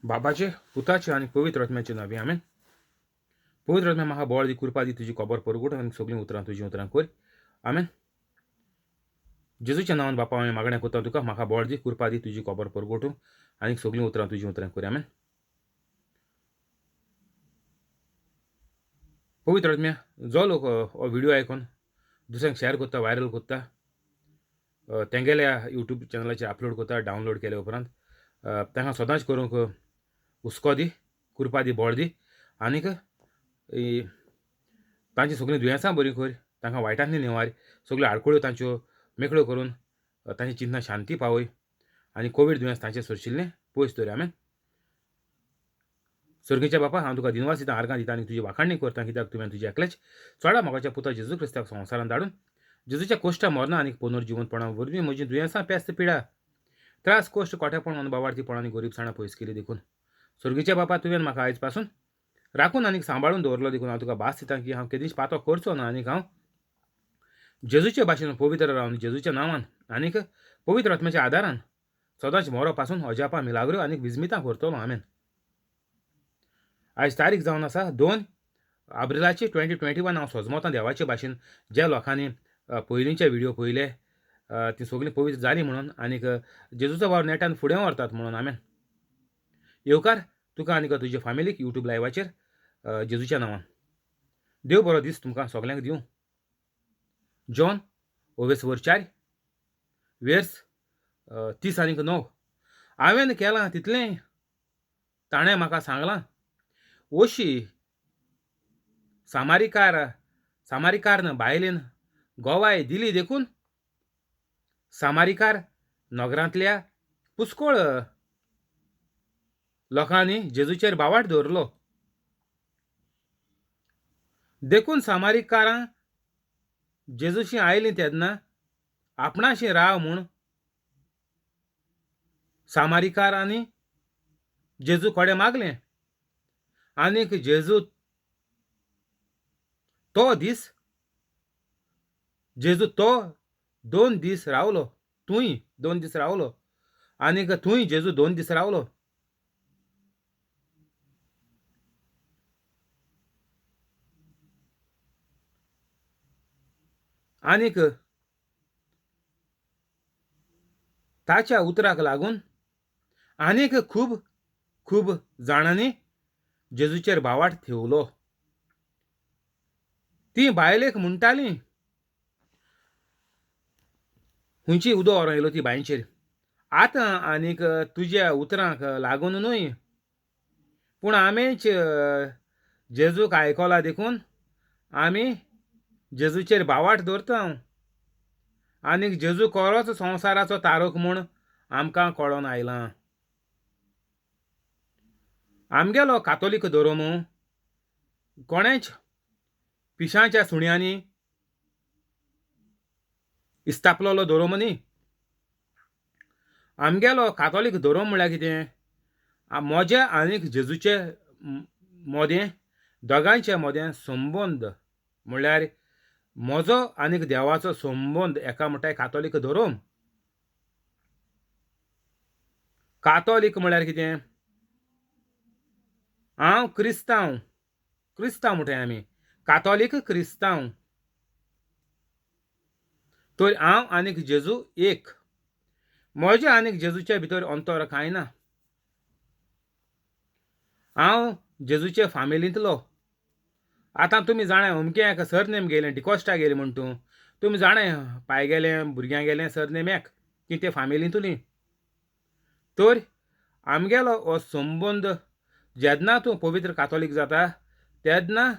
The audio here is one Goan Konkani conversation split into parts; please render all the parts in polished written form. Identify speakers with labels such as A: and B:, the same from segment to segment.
A: बाबाचे, पुताचे आनी पवित्र आत्म्याचे नांवी, आमेन. पवित्र आत्म्या म्हाका बळ दी, कृपा दी, तुजी खबर परगट आनी सगळीं उतरां तुजीं उतरां कर, आमेन. जेजूच्या नांवान बापा हांवें मागणें करता तुका, म्हाका बळ दी, कृपा दी, तुजी खबर परगटूंक आनी सगळीं उतरां तुजीं उतरां कर, आमेन. पवित्र आत्म्या जो लोक हो व्हिडियो आयकून दुसऱ्यांक शेअर करता, व्हायरल करता, तेंगेल्या यूट्यूब चॅनलाचेर अपलोड करता, डावनलोड केल्या उपरांत तांकां सदांच करूंक हुस्को दी, कृपा दी, बळ दी आनीक तांची सगळीं दुयेंसां बरीं कर, तांकां वायटांतली निवार, सगळ्यो आडखळ्यो तांच्यो मेकळ्यो करून तांची चिंतना शांती पावय आनी कोवीड दुयेंस तांचेर सोरशिल्लें पयस दवर, आमेन. सर्गीच्या बापा, हांव तुका दिनवास दिता, आर्गां दिता आनी तुजी वाखाणणी करता, कित्याक तुवें तुज्या एकल्याच चोडा मोगाच्या पुता जेजू क्रिस्ताक संवसारांत धाडून जेजूच्या कोश्टा मरना आनी पुनर्जिवंतपणा वरवीं म्हजीं दुयेंसां, पेस्त, पिडा, त्रास, कोश्ट, कोठेपण, अनभावार्थीपण आनी गरिबसाणां पयस केली. देखून सर्गीच्या बापा, तुवें म्हाका आयज पासून राखून आनी सांबाळून दवरलो, देखून हांव तुका भास दिता की हांव केदींच पातो करचो ना आनीक हांव जेजूचे भाशेन पवित्र रावन जेजूच्या नांवान आनीक पवित्र आत्म्याच्या आदारान सदांच मरो पासून अजापां, मिलाग्रो आनी विजमितां करतलो, आमेन. आयज तारीख जावन आसा 2 आब्रिलाची 2021. हांव सजमतां देवाचे भाशेन ज्या लोकांनी पयलींचे व्हिडियो पळयले ती सगळीं पवित्र जालीं म्हणून आनीक जेजूचो वावर नेटान फुडें व्हरतात म्हणून, आमेन. येवकार तुका आनीक तुज्या फामिलीक यूट्यूब लायवाचेर जेजूच्या नांवान. देव बरो दीस तुमकां सगल्यांक दिवं. जॉन ओवेस वरचार वेर्स 30 आनीक 9. हांवें केलां तितलें ताणें म्हाका सांगलां, ओशी सामारिकारन बायलेन गोवाय दिली, देखून सामारिकार नगरांतल्या पुस्कोळ लोकांनी जेजूचेर बावाट दवरलो. देखून सामारिकारां जेजूशी आयलीं तेन्ना आपणाशी राव म्हूण सामारिकारांनी जेजू कडेन मागलें आनीक जेजू तो दीस जेजू तो 2 दीस रावलो, तूंय 2 दीस रावलो आनीक तूंय जेजू 2 दीस रावलो. आनीक ताच्या उतराक लागून आनीक खूब खूब जाणांनी जेजूचेर बावाट थेवलो. ती बायलेक म्हणटाली, खंयची उदो व्हरोन येयलो ती बांयचेर, आतां आनीक तुज्या उतरांक लागून न्हय, पूण आमीच जेजूक आयकला देखून आमी जेजूचेर बावाट दवरता आनीक जेजू खरोच संवसाराचो तारक म्हूण आमकां कळोन आयलां. आमगेलो कातोलीक धर्म कोणेच पिशांच्या सुण्यांनी इस्तापलोलो धर्म न्ही. आमगेलो कातोलीक धर्म म्हळ्यार कितें, म्हज्या आनीक जेजूचे मोदें दोगांयचे मोदें संबंद, म्हळ्यार म्हजो आनीक देवाचो संबंद एका म्हणटाय कातोलीक धर्म. कातोलीक म्हळ्यार कितें, हांव क्रिस्तांव, क्रिस्तांव म्हणटाय आमी, कातोलीक क्रिस्तांव. तर हांव आनीक जेजू एक, म्हज्या आनीक जेजूच्या भितर अंतर कांय ना. हांव जेजूचे फामिलींतलो. आतां तुमी जाणाय अमकें एका सरनेम गेलें, डिकॉस्टा गेलें म्हण तूं तुमी जाणाय, पाय गेलें, भुरग्यां गेलें सरनेम एक की ते फामिलींतुली. तर आमगेलो हो संबंद जेन्ना तूं पवित्र कातोलीक जाता तेन्ना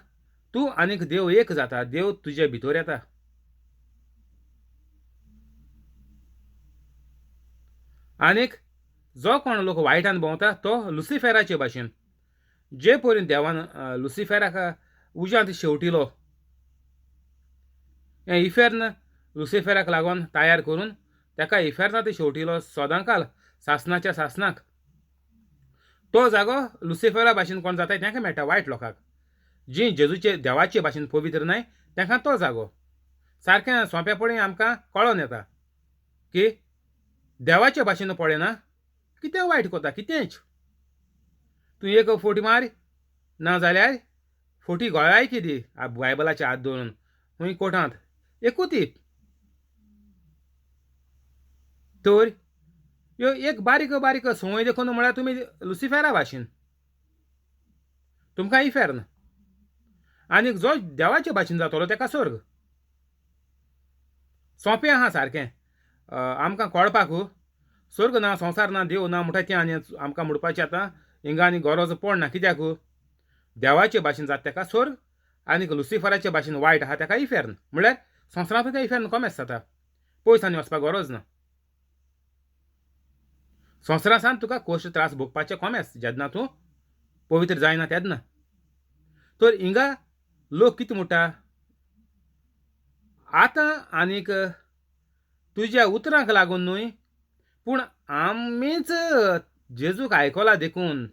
A: तूं आनीक देव एक जाता, देव तुजे भितर येता. आनीक जो कोण लोक वायटान भोंवता तो लुसिफेराचे भाशेन, जे परी देवान लुसिफेराक उज्यांत शेवटिलो, हें इफेर्न लुसिफेराक लागून तयार करून ताका इफेर्नांत शेवटिलो सदांकाल सासणाच्या सासणाक. तो जागो लुसिफेरा भाशेन कोण जाता तांकां मेळटा, वायट लोकांक, जी जेजूचे देवाचे भाशेन पवित्र न्हय तांकां तो जागो. सारकें सोंपेपणी आमकां कळोन येता की देवाचे भाशेन पळयना कितें वायट करता, कितेंच. तूं एक फोटी मार ना जाल्यार फोटी गोळाय कितें बायबलाचे हात दवरून खंय कोर्टांत एकूच ती. तर ह्यो एक बारीक बारीक संवय देखून म्हळ्यार तुमी लुसिफेरा भाशेन तुमकां इफेर्न आनीक जो देवाचे भाशेन जातलो ताका स्वर्ग. सोंपें आहा सारकें आमकां कळपाक स्वर्ग ना संवसार ना देव ना म्हणटा तें आनी आमकां म्हणपाचें आतां हिंगा आनी गरज पडना. कित्याक देवाचे भाशेन जाता ताका स्वर्ग आनीक लुसिफराचे भाशेन वायट आहा ताका इफेर्न. म्हणल्यार संवसारांत तें इफेर्न कोमेस जाता, पयस आनी वचपाक गरज ना. संवसारांत तुका कश्ट त्रास भोगपाचे कोमेस जेन्ना तूं पवित्र जायना तेन्ना. तर हिंगा लोक कितें म्हणटा आतां आनीक तुज्या उतरांक लागून न्हय पूण आमीच जेजूक आयकला देखून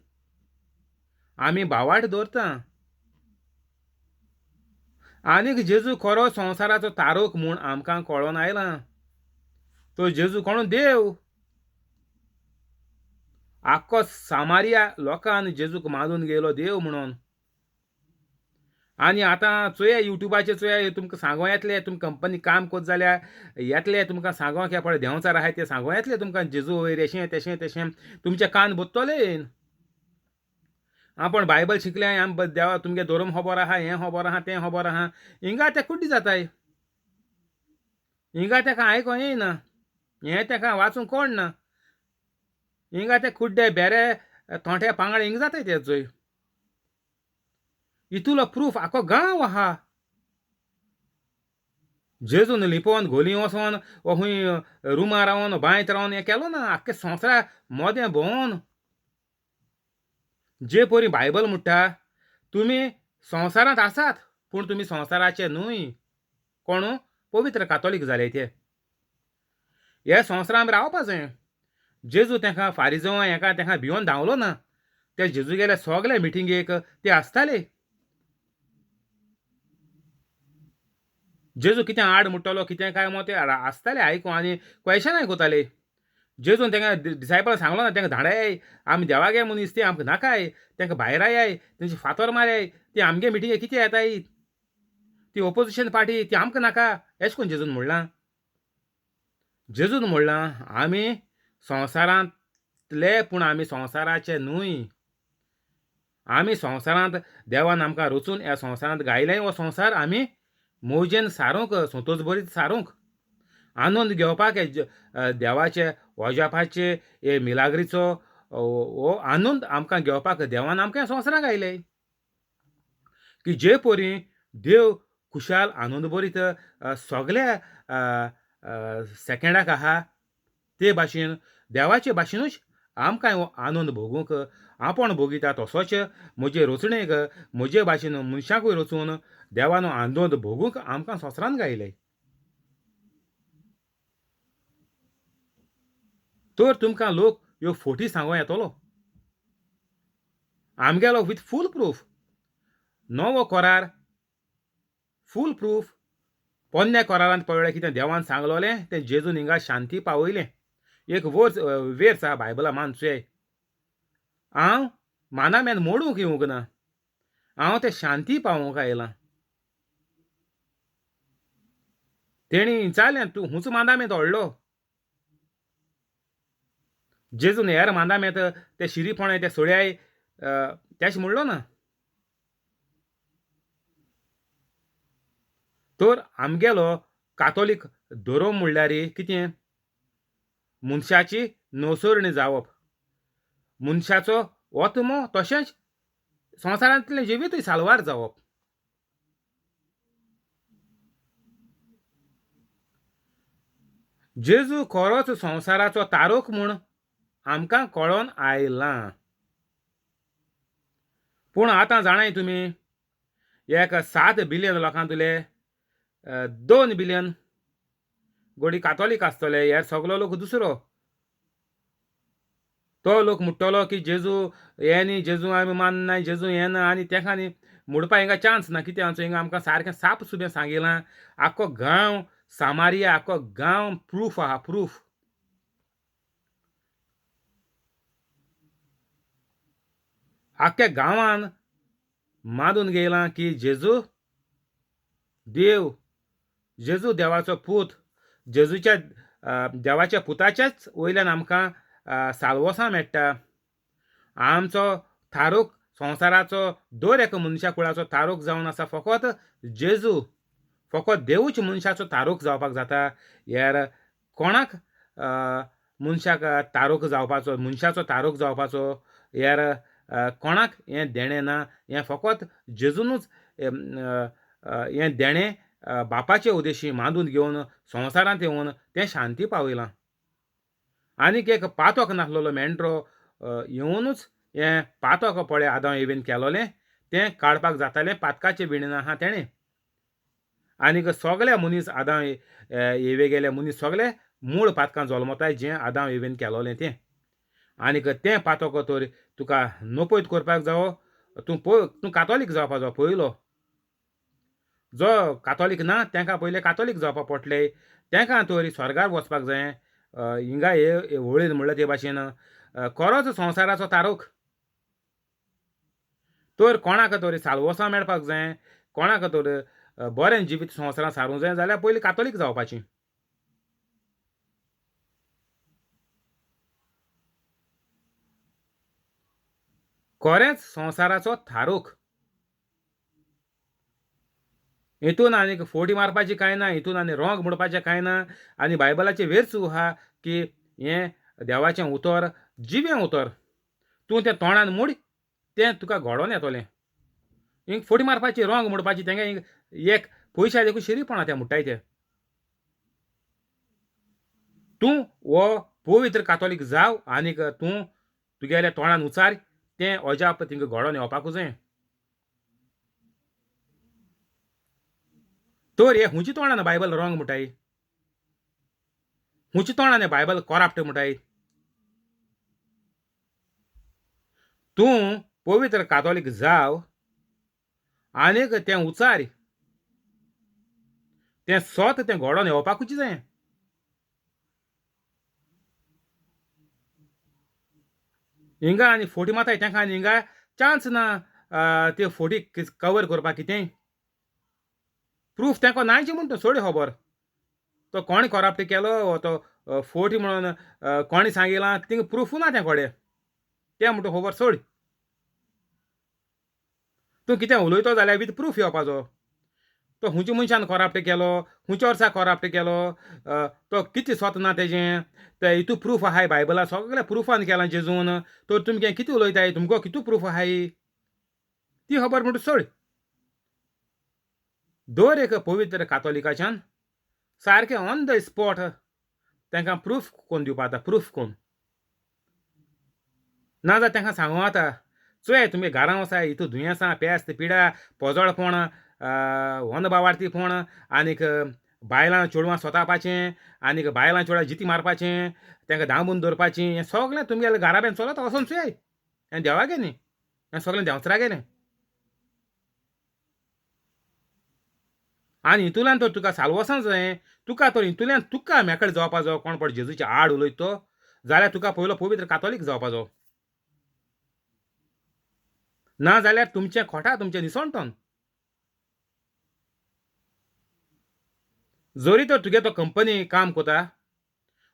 A: आमी भावार्थ दवरता. आनीक जेजू खरो संवसाराचो तारक म्हूण आमकां कळोन आयलां. तो जेजू कोण देव. आख्खो सामारिया लोकान जेजूक मानून गेलो देव म्हणून. आनी आतां चोया युट्यूबाचेर चोया तुमकां सांगो येतलें, तुमी कंपनी काम करता जाल्यार येतलें तुमकां सांगो की पळय देंवचार आहाय ते सांगो येतलें तुमकां जेजू वयर अशें तशें तशें तुमचे कान भरतले. आपूण बायबल शिकलें आम देवा तुमगे धर्म खबर आहा, हें खबर आहा, तें खबर आहा. हिंगा ते कुड्डी जाताय, हिंगा तेका आयको येयना, हें तेका वाचूंक कोण ना. हिंगा ते कुड्डे बेरे तोंटे पांगळे हिंगा जाताय ते चोय. इतुलो प्रूफ आख्खो गांव आहा. जेजून लिपोवन घोली वचोन वो खंय रुमार रावन बांयत रावन हें केलो ना. आख्खे संवसारा मोदें भोंवन जे परी बायबल म्हणटा तुमी संवसारांत आसात पूण तुमी संवसाराचे न्हय. कोण पवित्र कातोलीक जाले ते हे संवसारांत रावपा जाय. जेजू तेंकां फारिजो हेका तेंकां भियोन धांवलो ना. ते जेजू गेले सगळे मिटिंगेक ते आसताले. जेजू कितें आड म्हणटलो कितें काय मो ते आसताले आयकूं आनी क्वेशन आयकताले. जेजून तेंका डिसायपल सांगलो ना तेंका धाडाय आमी देवागे मनीस ते आमकां नाकाय, तेंका भायर आयाय, तेंचे फातर माराय, ते आमगे मिटिंगे कितें येताय, ती ओपोजिशन पार्टी ती आमकां नाका, एशें कोन्न जेजून म्हणलां. जेजून म्हणलां आमी संवसारांतले पूण आमी संवसाराचे न्हय. आमी संवसारांत देवान आमकां रचून ह्या संवसारांत गायले हो संवसार आमी मौजेन सारूंक, संतोश बरीत सारूंक, आनंद घेवपाक देवाचे वजापाचे हे मिलाग्रीचो हो आनंद आमकां घेवपाक देवान आमकां संवसारांत गायले. की जे परी देव खुशाल आनंद बरीत सगल्या सेकेंडाक आहा ते भाशेन देवाचे भाशेनूच आमकां हो आनंद भोगूंक आपूण भोगिता तसोच म्हजे रचणेक म्हजे भाशेन मनशाकूय रचून देवान आनंद भोगूंक आमकां संवसारांत गायले. तर तुमकां लोक ह्यो फोटी सांगो येतलो. आमगेलो विथ फूल प्रूफ नवो करार फूल प्रूफ. पोन्न्या करारांत पळयलें कितें देवान सांगलोलें तें जेजून हिंगा शांती पावयलें. एक वर्स वेर्स आहा बायबला मानचोय, हांव मानामेन मोडूंक येवंक ना, हांव तें शांती पावोवंक आयलां. तेणी विचारलें तूं हुंच मांदामेंत व्हडलो. जेजून हेर मांदामेंत ते शिरीपोणे ते सोड्याय तेश म्हणलो ना. तर आमगेलो कातोलीक धर्म म्हणल्यार कितें मनशाची नवसरणी जावप, मनशाचो आत्मो तशेंच संवसारांतलें जिवीतूय साल्वार जावप. जेजू खरोच संवसाराचो तारक म्हूण आमकां कळोन आयलां. पूण आतां जाणाय तुमी एक 7 बिलियन लोकांतले 2 बिलियन गोडी कातोलीक आसतले, हेर सगलो लोक दुसरो. तो लोक म्हणटलो की जेजू हें न्ही, जेजू आमी माननाय, जेजू हें ना, आनी तेका न्ही म्हणपा हिंगा चान्स ना. कितें आमचो हिंगा आमकां सारकें साप सुबें सांगिलां. आख्खो गांव सामारिया आख्खो गांव प्रूफ आहा, प्रूफ. आख्ख्या गांवान मानून घेयलां की जेजू देव, जेजू देवाचो पूत, जेजूच्या देवाच्या पुताच्याच वयल्यान आमकां साल्वोसांव मेळटा. आमचो थारोक संवसाराचो दर एका मनशा कुळाचो तारोक जावन आसा फकत जेजू, फकत देवूच मनशाचो तारोक जावपाक जाता. हेर कोणाक मनशाक तारोक जावपाचो, मनशाचो तारोक जावपाचो हेर कोणाक हें देणें ना. हें फकत जेजूनूच हें देणें बापाचे उदेशी मानून घेवन संवसारांत येवन तें शांती पावयलां. आनीक एक पातक नासलेलो मेंढरो येवनूच हें पातक पळय आदांव एवेन केलोलें तें काडपाक जातालें पातकाचें विणें आहा तेणें. आनीक सगळे मनीस आदांव एवे गेले मनीस सगळे मूळ पातकां जल्मताय जें आदांव एवेन केलोलें तें. आनीक तें पातक तर तुका नपयत करपाक जावो, तूं तूं कातोलीक जावपा जावो पयलो. जो कातोलीक ना तांकां पयलें कातोलीक जावपाक पडटलें, तांकां तर स्वर्गार वचपाक जायें. हिंगा हे होळीन म्हणल्यार ते भाशेन खरोच संवसाराचो तारोक. तर कोणाक तर साल्वोसांव मेळपाक जाय, कोणाक तर बरें जिवीत संवसारांत सारूंक जाय जाल्यार पयलीं कातोलीक जावपाची. खरेंच संवसाराचो थारोक. हितून आनीक फोटी मारपाची कांय ना, हितून आनी रोंग म्हणपाचें कांय ना. आनी बायबलाचें वेरचू आहा की हें देवाचें उतर जिवें उतर, तूं तें तोंडान मोड तें तुका घडोवन येतलें. हिंग फोटी मारपाची रोंग म्हणपाची तेंगे हिंग एक पयशा देखून शिरीपणा तें म्हणटाय ते. तूं हो पवित्र कातोलीक जाव आनीक तूं तुगेल्या तोंडान उचार तें अजाप थिंगा घडोवन येवपाकूच जाय. तर हे हुंची तोंडान बायबल रोंग म्हणटाय, हुंची तोंडान बायबल करप्ट म्हणटाय. तूं पवित्र कातोलीक जाव आनीक तें उचार तें सत तें घडोवन येवपाकूच जाय. हिंगा आनी फोटी मारताय तांकां आनी हिंगा चान्स ना ते फोटी कवर करपाक कितेंय प्रूफ तांकां नायचे म्हण तो सोड खबर. तो कोणें करप्ट केलो वो तो फोटी म्हणून कोणें सांगिलां तिंगा प्रूफ ना तें कडेन, तें म्हणटा खबर सोड. तूं कितें उलयतो जाल्यार विथ प्रूफ येवपाचो. तो खंयच्या मनशान करप्ट केलो, खंयच्या वर्सा करप्ट केलो, तो कितें सत ना तेजें, ते हितू प्रूफ आहाय बायबला सगळें प्रुफान केलां जेजून. तर तुमचें कितें उलयताय, तुमकां कितें प्रूफ आहाय ती खबर म्हणटा सोड. दर एक पवित्र कातोलिकाच्यान सारकें ऑन the spot तांकां प्रूफ कोन्न दिवपा जाता, प्रूफ कोन्न. ना जाल्यार तांकां सांगूं जाता चोय तुमी घरां वचाय हितू दुयेंसां पेस्त पिडा पोजोळपण वनबावार्थीपण आनीक बायलां चेडवां सोतावपाचें आनीक बायलां चेडवां जिती मारपाचें, तांकां दांबून दवरपाचें, हें सगळें तुमगेलें घराब्यान चलता वचोन चोय. हें देवागें न्ही, हें सगळें देंवचारागेलें. आनी हितूंतल्यान तर तुका साल्वोसांव जाय, तुका तर हितूंतल्यान तुका मेकळें जावपा जावो. कोण पळय जेजूच्या आड उलयता तो जाल्यार तुका पयलो पवित्र कातोलीक जावपा जावो, ना जाल्यार तुमचें खोटा तुमचें निसणटन. जरी तर तुगे तो कंपनी काम कोता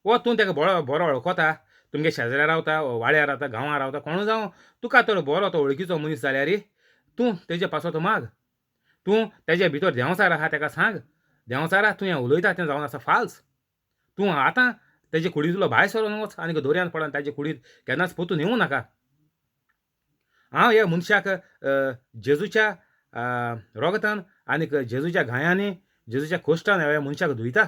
A: वो तूं ताका बरो बरो वळखता, तुमगे शेजरा रावता वो वाड्यार रावता, गांवां रावता, कोणू जावं तुका तर बरो तो वळखीचो मनीस जाल्यार तूं तेजे पासत माग, तूं तेजे भितर देंवचार आहा तेका सांग, देंवचारा तूं हें उलयता तें जावन आसा फाल्स, तूं आतां तेजे कुडींतलो भायर सरून वच आनी दर्यांत पडून ताजे कुडींत केन्नाच परतून येवं नाका. हांव ह्या मनशाक जेजूच्या रोगतान आनीक जेजूच्या घायांनी जेजूच्या कोश्टान ह्या मनशाक धुयता.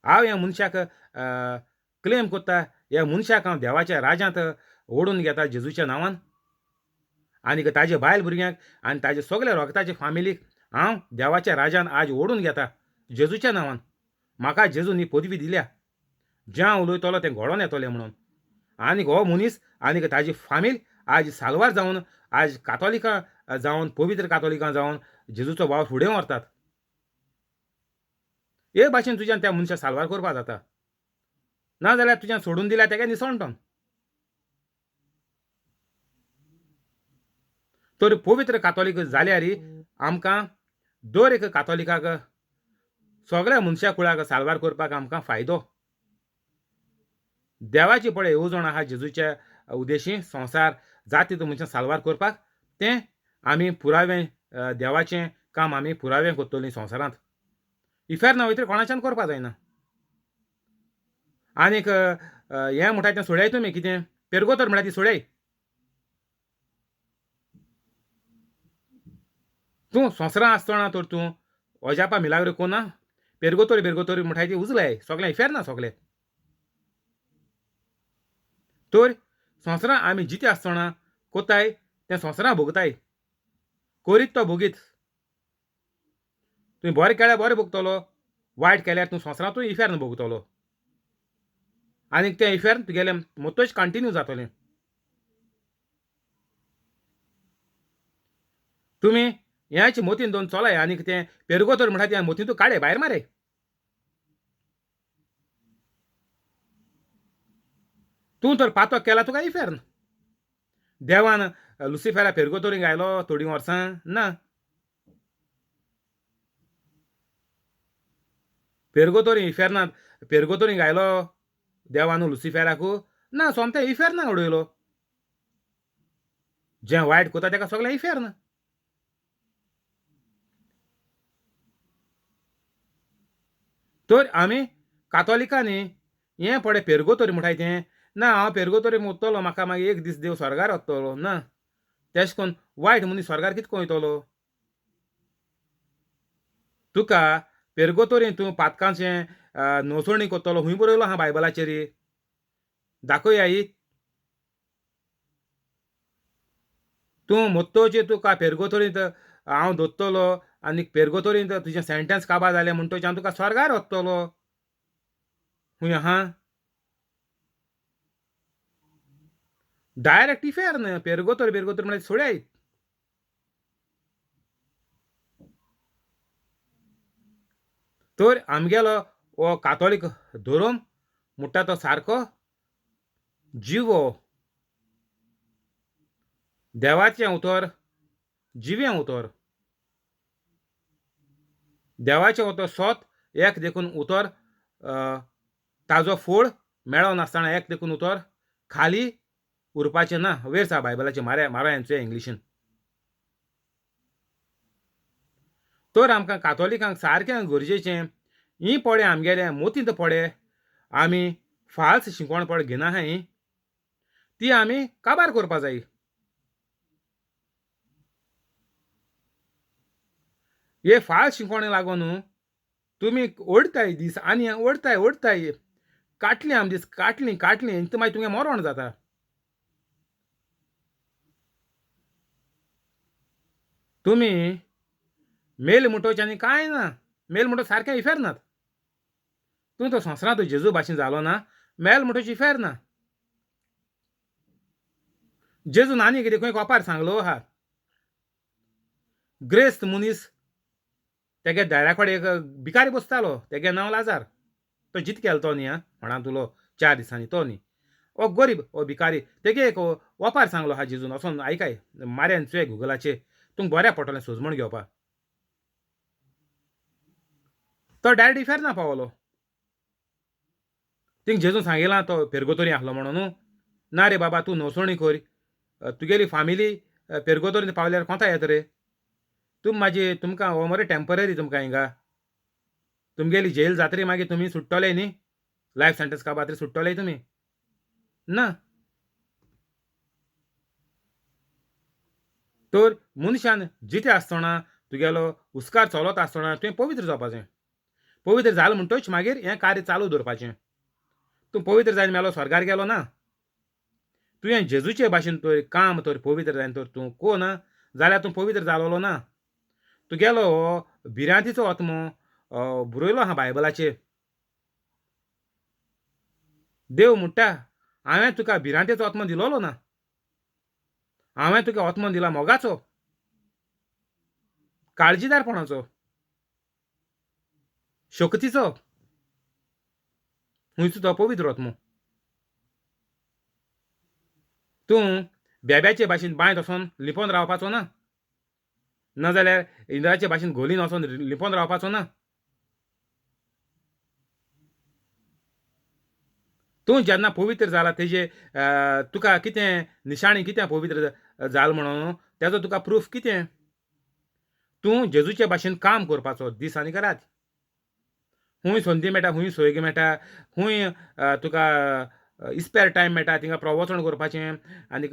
A: हांव ह्या मनशाक क्लेम कोत्ता, ह्या मनशाक हांव देवाच्या राजांत ओडून घेता जेजूच्या नांवान. आनीक ताजे बायल भुरग्यांक आनी ताजे सगल्या रोगताचे फामिलीक हांव देवाच्या राजान आज ओडून घेता जेजूच्या नांवान. म्हाका जेजून ही पदवी दिल्या, जें हांव उलयतलो तें घडोवन येतलें म्हणून. आनीक हो मनीस आनीक ताजी फामील आज साल्वार जावन, आज कातोलिकां जावन, पवित्र कातोलिकां जावन जेजूचो वावर फुडें व्हरतात. हे भाशेन तुज्यान त्या मनशाक साल्वार करपाक जाता, ना जाल्यार तुज्यान सोडून दिल्यार तेगे निसणटन. तर पवित्र कातोलीक जाल्यार आमकां दर एक कातोलिकाक सगळ्या मनशा कुळाक साल्वार करपाक आमकां फायदो. देवाची पळय येवजण आहा जेजूच्या उद्देशी संवसार जाती मनशां साल्वार करपाक, तें आमी पुरावें देवाचें काम आमी पुरावें करतलीं संवसारांत. इफेर्ना वयतरी कोणाच्यान करपाक जायना. आनीक हें म्हणटा तें सोडय तुमी, कितें पेरगोतर म्हणटा ती सोडय. तूं संवसारांत आसतना तर तूं अजापा मिलाग्र कोना पेरगोतोरी बेरगोतोरी म्हणटाय ती उजलाय सगळें इफेर्ना सगळें. तर संवसारांत आमी जिते आसतना कोताय तें संवसारांत भोगताय, करीत तो भोगीत. तुवें बरें केल्यार बरें भोगतलो, वायट केल्यार तूं संवसारांतूय इफेर्न भोगतलो आनी तें इफेर्न तुगेलें मोतोच कंटिन्यू जातलें. तुमी ह्याच मोतीन दोन चलाय आनी तें पेरगोतर म्हणटा तें मोतींतू काडे भायर मारे. तूं तर पातक केला तुका इफेर्न. देवान लुसिफेरा पेरगोतोरींक आयलो थोडीं वर्सां ना, पेरगोतोरी इफेर्नांत पेरगोतोरींक आयलो देवान लुसिफेराकू ना, सोमतें इफेर्नाक उडयलो. जें वायट करता तेका सगळें इफेर्न. तर आमी कातोलिकांनी हें पळय पेरगोतोरी म्हणटाय तें ना, हांव पेरगोतोरी मुतलो म्हाका मागीर एक दीस देव स्वर्गार वतलो ना, तेश कोन्न वायट मनीस स्वर्गार कितें कोन्न वयतलो? तुका पेरगोतोरी तूं पातकांचें नोसणी करतलो खूंय बरयलो आहा बायबलाचेर? दाखय आई. तूं मोत्तोचे तुका पेरगोतोरींत हांव दोत्तलो आनी पेरगोतोरींत तुजें सेंटेन्स काबार जालें म्हणटोच हांव तुका स्वर्गार वतलो खूंय आहा? डायरेक्ट इफेर्न न्हय पेरगोतोर बेरगोतोर म्हळ्यार सोडाय. तर आमगेलो हो कातोलीक धोरम म्हणटा तो सारको जिवो देवाचें उतर, जिवें उतर. देवाचें उतर सोत एक देखून उतर ताजो फोड मेळनासतना एक देखून उतर खाली उरपाचें ना. वयर सा बायबलाचें मारे मारायांचो इंग्लिशीन. तर आमकां कातोलिकांक सारकें गरजेचें ही पडे आमगेले मोतींत पडे आमी फाल्स शिकवण पड घेना आहाय ती आमी काबार करपा जाय. हे फाल्स शिकवणे लागून तुमी ओडताय दीस आनी ओडताय ओडताय काटली आम दीस काटली काटली मागीर तुमगें मरण जाता. तुमी मेल म्हणटोच आनी कांय ना, मेल म्हणटो सारकें इफेर नात. तूं तो संवसारांत जेजू भाशेन जालो ना, मेल म्हणटोच इफेर ना. जेजून आनी कितें खंय कोपार सांगलो आहा, ग्रेस्त मनीस तेगे दारा कडेन एक भिकारी बसतालो, तेगे नांव लाजार. तो जीत केलो तो न्ही आं म्हणा तुलो 4 दिसांनी तो न्ही, ओ गरीब ओ भिकारी तेगे एक ओपार सांगलो आहा जेजून. वचोन आयकाय मार्यान चोय गुगलाचेर, तुमकां बऱ्या पडटलें सोजमण घेवपाक. तो डायरेक्ट इफेर्ना पावलो. थिंग जेजून सांगिलां तो पेरगोतोरी आसलो म्हणून न्हू, ना रे बाबा तूं नोसणी कर, तुगेली फामिली पेरगोतोरीन पावल्यार कोंता येता रे? तूं म्हाजी तुमकां हो मरे टेंपररी तुमकां हिंगा तुमगेली जेल जातरी मागीर तुमी सुट्टले न्ही, लायफ सेंटेन्स काबार सुट्टले तुमी ना. तर मनशान जिते आसतना तुगेलो हुस्कार चलत आसतना तुवें पवित्र जावपाचें. पवित्र जालें म्हणटच मागीर हें कार्य चालू दवरपाचें. तूं पवित्र जायन मेलो स्वर्गार गेलो ना, तुवें जेजूचे भाशेन तर काम तर पवित्र जायन तर तूं कोण जाल्यार तूं पवित्र जालोलो ना. तुगेलो हो भिरांतीचो आत्मो बरयलो आहा बायबलाचेर. देव म्हणटा हांवें तुका भिरांतेचो आत्मो दिलोलो ना, हांवें तुका आत्मो दिला मोगाचो, काळजीदारपणाचो, शक्तीचो. खंयचो तो पवित्र आत्मो. तूं बेब्याचे भाशेन बांयत वचोन लिपोन रावपाचो ना, नाजाल्यार इंद्राचे भाशेन घोलीन वचोन लिपोन रावपाचो ना. तूं जेन्ना पवित्र जाला तेजे तुका कितें निशाणी कितें पवित्र जाल म्हणून तेजो तुका प्रूफ कितें? तूं जेजूचे भाशेन काम करपाचो दीस आनी रात. खूंय संदी मेळटा, खूंय सोयीक मेळटा, खूंय तुका इस्पेर टायम मेळटा थिंगा प्रवचन करपाचें आनीक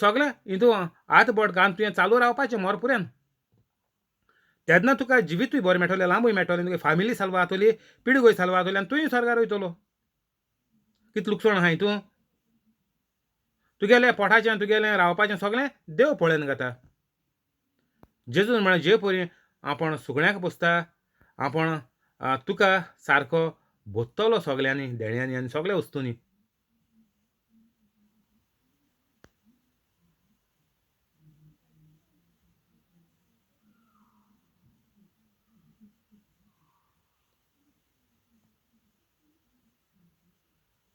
A: सगळें हितू हात बोट घालून तुवें चालू रावपाचें मोर पुरेन. तेन्ना तुका जिवितूय बरें मेळटलें, लांबूय मेळटलें, तुगे फामिली साल्वार जातली, पिळगोय साल्वार जातली आनी तूंय स्वर्गार वयतलो. कितलें लुकसाण आहा हितून? तुगेलें पोटाचें तुगेलें रावपाचें सगळें देव पळयन घेता. जेजून म्हळें जे परी आपूण सुकण्याक पोसता, आपूण तुका सारको भोत्तलो सगल्यांनी देण्यांनी आनी सगल्या वस्तूंनी.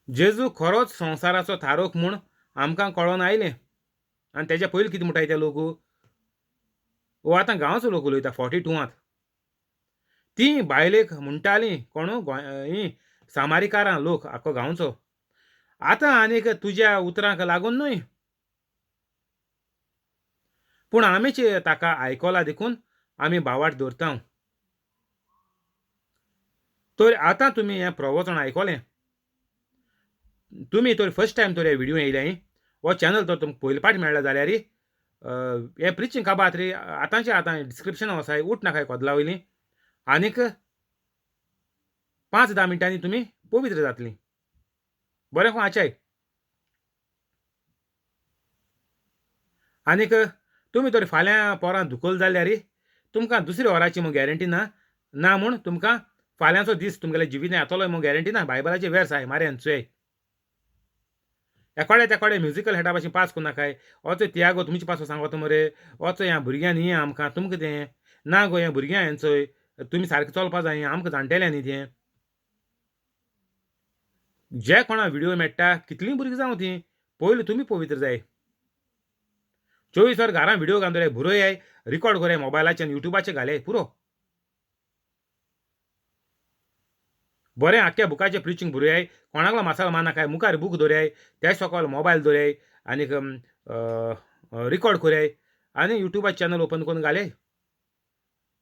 A: जेजू खरोच संवसाराचो थारोक म्हूण आमकां कळोन आयलें. आनी तेज्या पयलीं कितें म्हणटाय ते लोक? ओ आतां गांवचो लोक उलयता 42. ती बायलेक म्हणटाली कोणू ही सामारीकारां लोक आख्खो गांवचो, आतां आनीक तुज्या उतरांक लागून न्हय, पूण आमीच ताका आयकला देखून आमी बावाट दवरता. तर आतां तुमी हें प्रवचन आयकलें, तुमी तर फर्स्ट टायम तर हे व्हिडियो येयले, हो चॅनल तर तुमकां पयले पाट मेळ्ळा जाल्यार हें प्रिचींग काबात रे आतांचे आतां डिस्क्रिप्शन आसाय, उठ नाकाय कोदला वयली आनीक 5-10 मिनटांनी तुमी पवित्र जातली. बरें खो आचाय. आनीक तुमी तर फाल्यां पोरां दुखोल जाल्यार तुमकां दुसऱ्या वराची म्हूण गॅरंटी ना, ना म्हूण तुमकां फाल्यांचो दीस तुमगेल्या जिवितांत येतलो म्हूण गॅरंटी ना. बायबलाचे वेर्स आहाय मारयान चोय, एकोडे तेकोडे म्युजिकल हेडा भाशेन पास करूं नाकाय. ओचो तियागो तुमचे पासो सांगता मरे, ओचो ह्या भुरग्यांनी हें आमकां तुमकां तें ना गो, ह्या भुरग्यां हें चोय तुमी सारकें चलपा जाय, आमकां जाणटेल्या न्ही तें. जे कोणा व्हिडियो मेळटा कितलीं भुरगीं जावं तीं, पयलीं तुमी पवित्र जाय. 24 वर घरां व्हिडियो घालून दवराय, बरोयाय, रिकॉर्ड कराय मोबायलाचेर, युट्यूबाचेर घालय पुरो. बरें आख्ख्या बुकाचें प्रिचींग बरोयाय, कोणाकलो मासालो मानाकाय, मुखार बूक दवराय, त्या सकयल मोबायल दवराय आनीक रिकॉर्ड कराय आनी युट्यूबार चॅनल ओपन करून घालय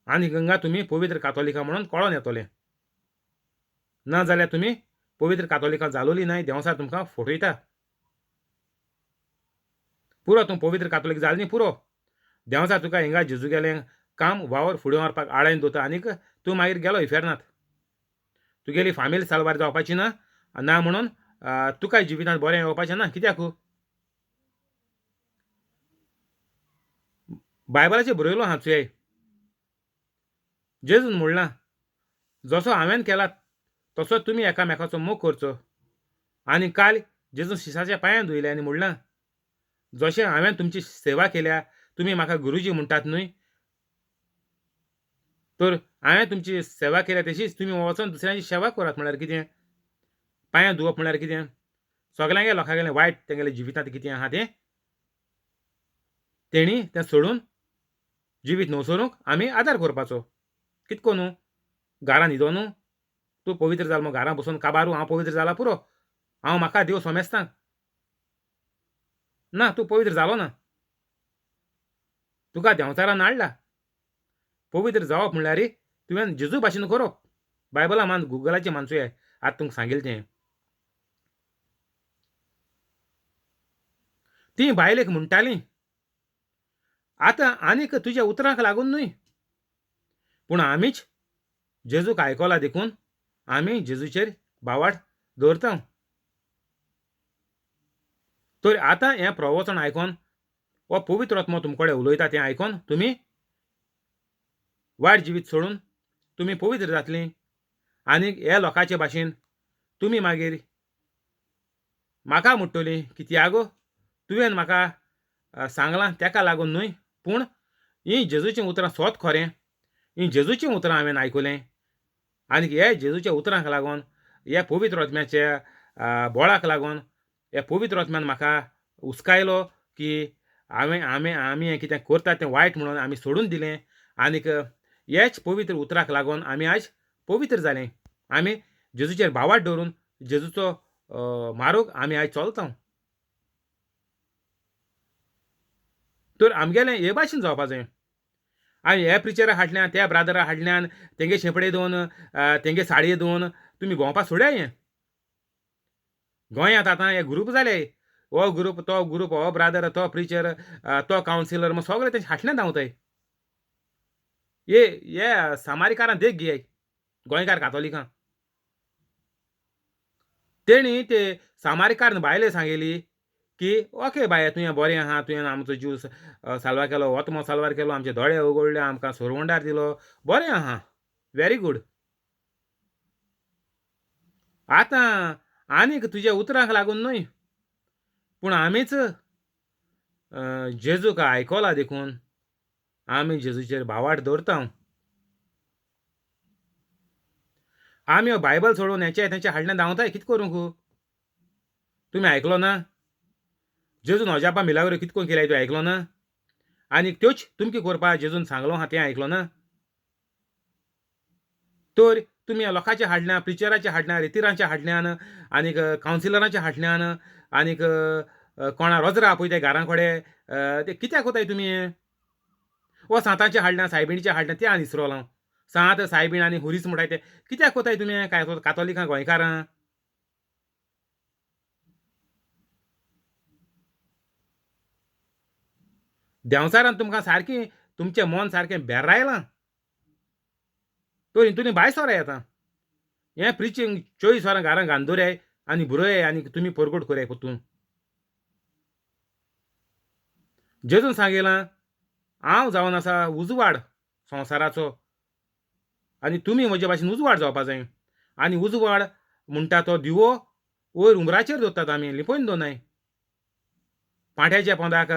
A: आनी गंगा तुमी पवित्र कातोलिका म्हणून कळोन येतलें. ना जाल्यार तुमी पवित्र कातोलिका जालोली नाय, देंवचार तुमकां फटयता. पुरो तूं पवित्र कातोलीक जाल न्ही पुरो, देंवचार तुका हिंगा जेजू गेलें काम वावर फुडें व्हरपाक आळायन दवरता आनीक तूं मागीर गेलो इफेर्नात. तुगेली फामील साल्वार जावपाची ना, ना म्हणून तुका जिवितांत बरें येवपाचें ना. कित्याक? बायबलाचेर बरयलो आहा चोय, जेजून म्हणलां जसो हांवें केला तसो तुमी एकामेकाचो मोग करचो. आनी काल जेजून शिसाच्या पांयां धुयले आनी म्हणलां जशें हांवें तुमची सेवा केल्या तुमी म्हाका गुरुजी म्हणटात न्हय, तर हांवें तुमची सेवा केल्या तशीच तुमी वचोन दुसऱ्यांची सेवा करात. म्हळ्यार कितें? पांयां धुवप म्हळ्यार कितें? सगल्यांगे लोकांगेलें वायट तेंगेल्या जिवितांत कितें आहा तें तेणी तें सोडून जिवीत नवसरूंक आमी आदार करपाचो. कितको न्हू घरां न्हिदो न्हू, तूं पवित्र जाल मग घरां बसून काबारू हांव पवित्र जाला पुरो, हांव म्हाका देव सोमेस्तां ना, तूं पवित्र जालो ना, तुका देंवचारान हाडला. पवित्र जावप म्हणल्यार तुवें जेजू भाशेन करप. बायबला मान गुगलाचेर मानचोय आतां तुमकां सांगेल तें. ती बायलेक म्हणटाली आतां आनीक तुज्या उतरांक लागून न्हय, पूण आमीच जेजूक आयकला देखून आमी जेजूचेर बावाट दवरता. तर आतां हें प्रवचन आयकोन हो पवित्र आत्मो तुमचे कडेन उलयता तें आयकोन तुमी वायट जिवीत सोडून तुमी पवित्र जातलीं आनी हे लोकांचे भाशेन तुमी मागीर म्हाका म्हणटली कित्याक तुवें म्हाका सांगलां तेका लागून न्हय, पूण हीं जेजूचीं उतरां सोत खरें, हीं जेजूचीं उतरां हांवें आयकुलें आनी हे जेजूच्या उतरांक लागून, ह्या पवित्र आत्म्याच्या बोळाक लागून, ह्या पवित्र आत्म्यान म्हाका उस्कायलो की हांवें आमी आमी हें कितें करता तें वायट म्हणून आमी सोडून दिलें आनीक हेच पवित्र उतराक लागून आमी आयज पवित्र जालें. आमी जेजूचेर भावार्थ दवरून जेजूचो मारूक आमी आयज चलता. तर आमगेलें हे भाशेन जावपा जाय. आनी हे प्रिचरा हाडल्यान त्या ब्रादरा हाडल्यान तेंगे शेंपडे धुवन तेंगे साडये धुवन तुमी भोंवपा सोड्या. हें गोंयांत आतां हे ग्रूप जाले, हो ग्रूप तो ग्रूप, हो ब्रादर तो प्रिचर तो कावन्सिलर, मग सगळे तेंचे हाटल्यान धांवताय. हे सामारीकारां देख घेयाय गोंयकार कातोलिकां. तेणी ते सामारीकार बायले सांगली की ओके बाये तुवें बरें आहा, तुवें आमचो जीव साल्वार केलो, ओतमो साल्वार केलो, आमचे दोळे उगडले, आमकां सोरवंडार दिलो, बरें आहा, व्हेरी गूड. आतां आनीक तुज्या उतरांक लागून न्हय पूण आमीच जेजूक आयकला देखून आमी जेजूचेर भावार्थ दवरता. आमी बायबल सोडून हेचे तेंचे हाडल्यान धांवताय कितें करूंक? तुमी आयकलो ना? जेजून अजापा मिलाग्रो कितें करून केल्याय तूं आयकलो ना? आनी त्योच तुमकां करपा जेजून सांगलो आहा तें आयकलो ना? तर तुमी लोकांच्या हाडल्यान, प्रिचराच्या हाडल्यान, रितिरांच्या हाडल्यान आनीक कावन्सिलरांच्या हाडल्यान आनीक कोणा रोजरा आपयताय घरां कडेन ते कित्याक कोताय तुमी? वो सांतांच्या हाडल्यान, सायबिणीच्या हाडल्यान तें आनी इसरोलां हांव. सांत सायबीण आनी हुरीस म्हणटाय ते कित्याक कोताय तुमी कातोलिकां गोंयकारां? देंवचारान तुमकां सारकें तुमचें मन सारकें बेरायलां तर हितून भायर सोराय आतां. हें प्रिचींग 24 वरां घरां घालून दवराय आनी बरय आनी तुमी परगट कराय परतून. जेजून सांगिलां हांव जावन आसा उजवाड संवसाराचो आनी तुमी म्हजे भाशेन उजवाड जावपा जाय. आनी उजवाड म्हणटा तो दिवो वयर उमराचेर दवरतात आमी, लिपोवन दवरनाय. पांट्याच्या पोंदाक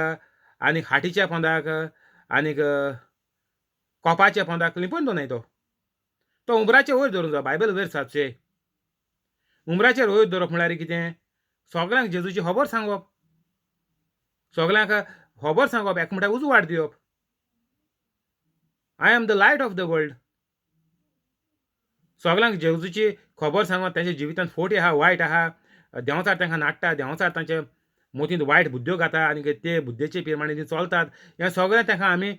A: आनी खाटीच्या पोंदाक आनीक कोपाच्या पोंदाक लिपोवन दवरनाय. तो तो उमराचेर वयर दवरूंक जाय. बायबल वयर सादचें. उमराचेर वयर दवरप म्हळ्यार कितें? सगळ्यांक जेजूची खबर सांगप, सगळ्यांक खबर सांगप, एक म्हणल्यार उजवाड दिवप. I am the light of the world. सगळ्यांक जेजूची खबर सांगप, तांच्या जिवितांत फोटी आहा, वायट आहा, देंवचार तांकां नाडटा, देंवचार तांच्या मोतींत वायट बुद्ध्यो घाता आनी ते बुद्देचे प्रमाणे ती चलतात. हें सगळें तांकां आमी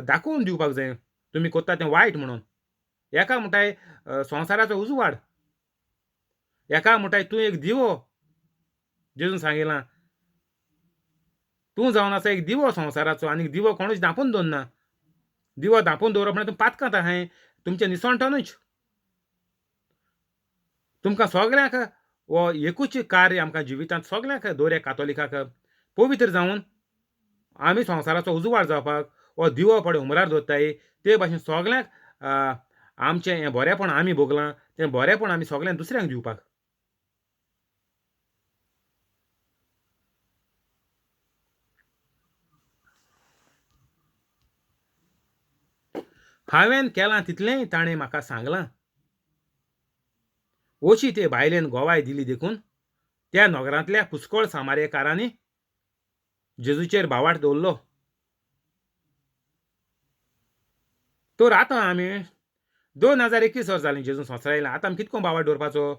A: दाखोवन दिवपाक जाय तुमी करता तें वायट म्हणून. एका म्हणटाय संवसाराचो उजवाड, एका म्हणटाय तूं एक दिवो. जेजून सांगिलां तूं जावन आसा एक दिवो संवसाराचो आनी दिवो कोणूच धांपून दवरना. दिवो धांपून दवरप म्हळ्यार तुमी पातकांत आहाय, तुमचें निसणटनूच. तुमकां सगळ्यांक हो एकूच कार्य आमकां जिवितांत सगळ्यांक दर एक कातोलिकाक पवित्र जावन आमी संवसाराचो उजवाड जावपाक हो दिवो पळय उमरार दवरताय. ते भाशेन सगळ्यांक आमचें हें बरेंपण आमी भोगलां तें बरेंपण आमी सगळ्यांक दुसऱ्यांक दिवपाक. हांवें केलां तितलेंय ताणें म्हाका सांगलां. अशी ते बायलेन गोवाय दिली देखून त्या नगरांतल्या पुष्कळ सामारेकारांनी जेजूचेर भावार्थ दवरलो. तर आतां आमी 2021 वर्स जालीं जेजून संवसार आयला, आतां आमी कितको भावार्थ दवरपाचो?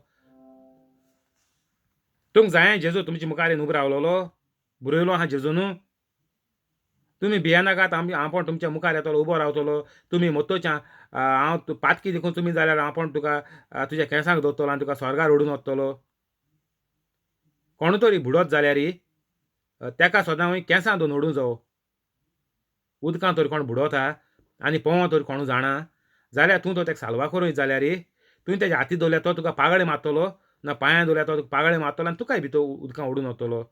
A: तुमकां जाय जेजू तुमचे मुखार येवन उबो रावलोलो, बरयलो आहा जेजून, तुमी भियेनाकात, आमी आपूण तुमच्या मुखार येतलो, उबो रावतलो. तुमी मोत्तोच्या हांव पातकी देखून तुमी जाल्यार आपूण तुका तुज्या केंसांक दवरतलो आनी तुका स्वर्गार ओडून वतलो. कोण तरी बुडत जाल्यार तेका सदां केंसां धरून ओडूंक जावो. उदकां तर कोण बुडोता आनी पोंव तर कोण जाणा जाल्यार तूं तो तेका साल्वा करूं जाल्यार तुवें तेज्या हाती दवरल्यार तो तुका पागळे मारतलो, ना पांयां दवरल्यार तो तुका पागळे मारतलो आनी तुकाय भितर उदकां ओडून वतलो.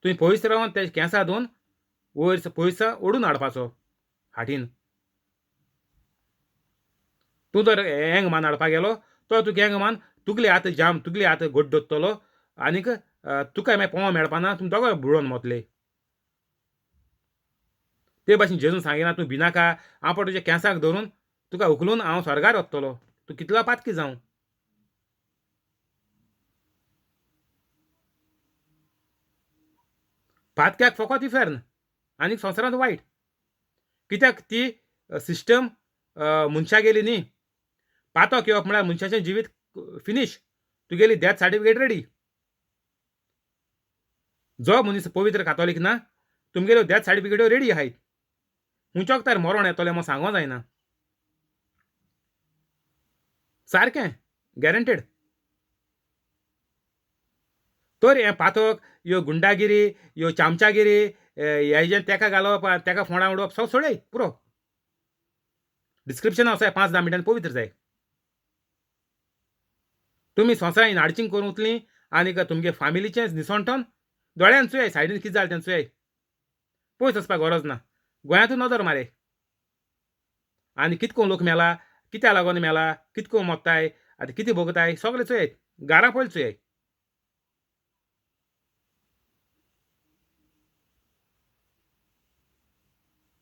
A: तुवें पयस रावन तेज्या केंसां धरून वयर पयस ओडून हाडपाचो हाटीन. तूं जर एंग मान हाडपाक गेलो तो तुका एंग मान तुगले हात जाम, तुगले हात घट दवरतलो आनीक तुका मागीर पोंव मेळपाना, तुमी दोगांय बुडोवन मोतले. ते भाशेन जेजून सांगिना तूं भिनाका, हांव पळय तुज्या केंसाक धरून तुका उखलून हांव स्वर्गार वतलो, तूं कितलो पातकी जावं. पातक्याक फकत इफेर्न आनीक संवसारांत वायट. कित्याक ती सिस्टम मनशागेली न्ही. पातक येवप म्हळ्यार मनशाचें जिवीत फिनीश, तुगेली डॅथ सर्टिफिकेट रेडी. जो मनीस पवित्र कातोलीक ना तुमगेल्यो डॅथ सर्टिफिकेट्यो रेडी आहाय. खंयच्या वखतार मरण येतलें म्हूण सांगो जायना, सारकें गॅरंटेड. तर हें पातक, ह्यो गुंडागिरी, ह्यो चामचागिरी, हेजें तेका घालप तेका फोंडा उडोवप सगळें सोडय पुरो. डिस्क्रिप्शन आसा 5-10 मिनटान पवित्र जाय. तुमी संवसारान नाडचिंग करूंक उतलीं आनीक तुमगे फामिलीचें निसणटन दोळ्यान चोय, सायडीन कितें जालें तें चोय, पयस वचपाक गरज ना. गोंयांतूय नदर मारे आनी कितको लोक मेला, कित्याक लागून मेला, कितको मोत्ताय आतां कितें भोगताय सगळें चोयात, घरां पयलीं चोयात.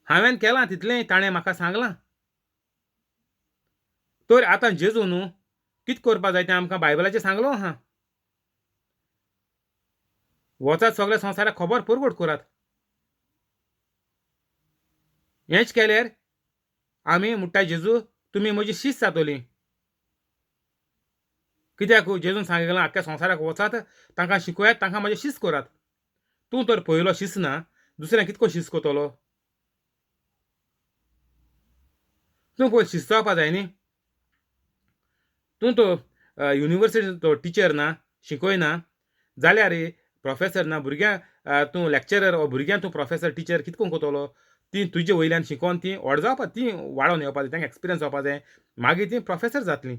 A: हांवें केलां तितलें ताणें म्हाका सांगलां. तर आतां जेजू न्हू कितें करपा जाय तें आमकां बायबलाचेर सांगलो आहा. वचात सगळ्या संवसाराक खबर परगट करात. हेंच केल्यार आमी म्हणटा जेजू तुमी म्हजी शीस जातली. कित्याक जेजून सांगिल्लें आख्ख्या संवसाराक वचात, तांकां शिकयात, तांकां म्हजें शीस करात. तूं तर पयलो शीस ना, दुसऱ्यांक कितको शीस करतलो? तूं पयलीं शीस जावपा जाय न्ही. तूं तो युनिवर्सिटी टिचर ना, शिकयना जाल्यार प्रोफेसर ना, भुरग्यांक तूं लॅक्चरर वो भुरग्यांक तूं प्रोफेसर टिचर कितको करतलो? तीं तुजे वयल्यान शिकोन तीं व्हड जावपा, तीं वाडोवन येवपा जाय, तांकां एक्सपिरियन्स जावपा जाय, मागीर तीं प्रोफेसर जातलीं.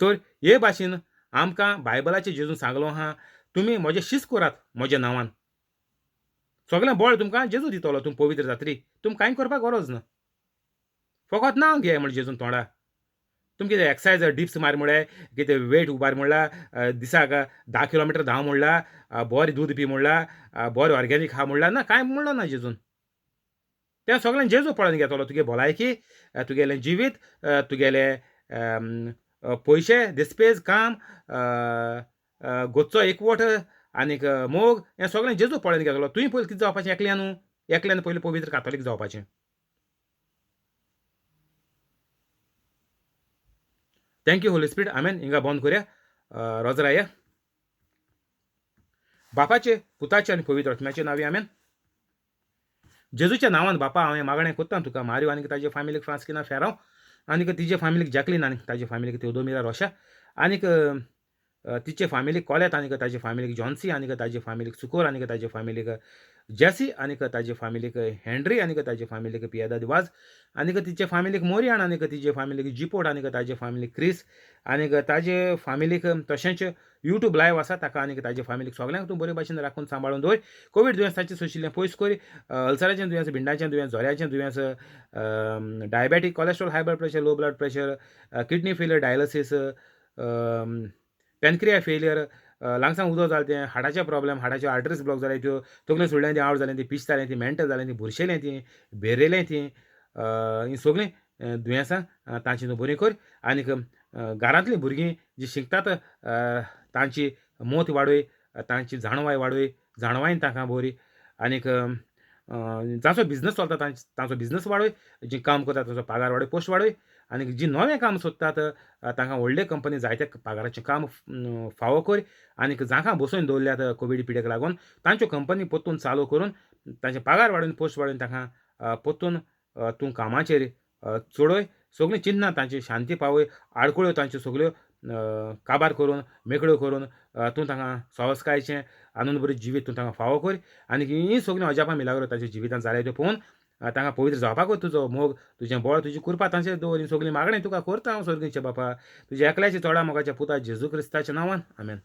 A: तर हे भाशेन आमकां बायबलाचेर जेजून सांगलो आहा, तुमी म्हजें शीस करात म्हज्या नांवान, सगळें बळ तुमकां जेजू दितलो, तुमी पवित्र जातली, तुमकां कांय करपाक गरज ना, फकत नांव घे म्हण जेजून तोंडा. तुमकां कितें एक्सरसायज डिप्स मार म्हळ्यार, कितें वेट उबार म्हणल्यार, दिसाक 10 किलोमिटर धांव म्हणल्यार, बरें दूद पी म्हणल्यार, बरें ऑर्गेनीक खा म्हणल्यार ना, कांय म्हणलो ना जेजून. तें सगळें जेजू पळोवन घेतलो, तुगे भलायकी, तुगेलें जिवीत, तुगेलें पयशे, दिसपेज, काम, गोच्चो एकवट आनीक मोग, हें सगळें जेजू पळोवन घेतलो. तुवें पयलीं कितें जावपाचें एकल्यान न्हू, एकल्यान पयलीं पवित्र कातोलीक जावपाचें. Thank you Holi spirit, आमेन. हिंगा बंद करया. रोजराया बापाचे, पुताचे आनी पवित्र आत्म्याचे नांवी आमेन. जेजूच्या नांवान बापा हांवें मागणें कोत्ता तुका, मारियो आनी ताजे फामिलीक फ्रांस्किना फेरांव आनीक तिजे फामिलीक जॅकलीन आनी ताजे फामिलीक तेवदोमिरा रोशा आनीक तिचे फामिलीक कोलेत आनीक ताजे फामिलीक जॉन्सी आनीक ताजे फामिलीक सुकोर आनीक ताजे फामिलीक जेसी आनीक ताजे फामिलीक हेनरी आनीक ताजे फामिलीक पियादाद वाज आनीक तिचे फामिलीक मोरियान आनीक तिजे फामिलीक जिपोट आनीक ताजे फामिलीक क्रिस आनीक ताजे फामिलीक तशेंच यूट्यूब लायव आसा ताका आनीक ताजे फामिलीक सगल्यांक तूं बरे भाशेन राखून सांबाळून दवर. कोवीड दुयेंस ताचें सोंशिल्लें पयस कर. अल्सराचें दुयेंस, भिंडाचें दुयेंस, जोऱ्याचें दुयेंस, diabetic, cholesterol, high blood pressure, low blood pressure, kidney failure, dialysis, pancreas failure, लंग्सांक उदक जालें तें, हार्टाचे प्रॉब्लेम, हार्टाच्यो आर्टरीज ब्लॉक जाले त्यो, तकली सोडलें ती आवट जालें ती, पिश जालें ती, मेंटल जालें ती, बुरशेलें ती, भेरेलें ती, हीं सगळीं दुयेंसां तांची तूं बरीं कर. आनीक घरांतलीं भुरगीं जीं शिकतात तांची मोत वाडय, तांची जाणवाय वाडय, जाणवायन तांकां बरी. आनीक जांचो बिजनस चलता तांचो बिजनस वाडय, जीं काम करता तांचो पगार वाडय, पोस्ट वाडय. आनी जीं नवें काम सोदतात तांकां व्हडले कंपनी जायते पगाराचें काम फावो कर. आनीक जांकां बसोवन दवरल्यात कोवीड पिड्याक लागून तांच्यो कंपनी परतून चालू करून तांचे पगार वाडोवन पोस्ट वाडोवन तांकां परतून तूं कामाचेर चडय. सगळीं चिंतना तांची शांती पावय, आडखळ्यो तांच्यो सगळ्यो काबार करून मेकळ्यो करून तूं तांकां सवसकायेचें आनंदभरीत जिवीत तूं तांकां फावो कर. आनी हीं सगळीं अजापां मिलाग्रो तांच्या जिवितांत जाल्या त्यो पळोवन तांकां पवित्र जावपाकूच तुजो मोग, तुजें बळ, तुजी कृपा तांचेर दवर. हीं सगळीं मागणें तुका करता हांव सर्गीच्या बापा, तुज्या एकल्याच्या चोडा मोगाच्या पुता जेजू क्रिस्ताच्या नांवान, आमेन.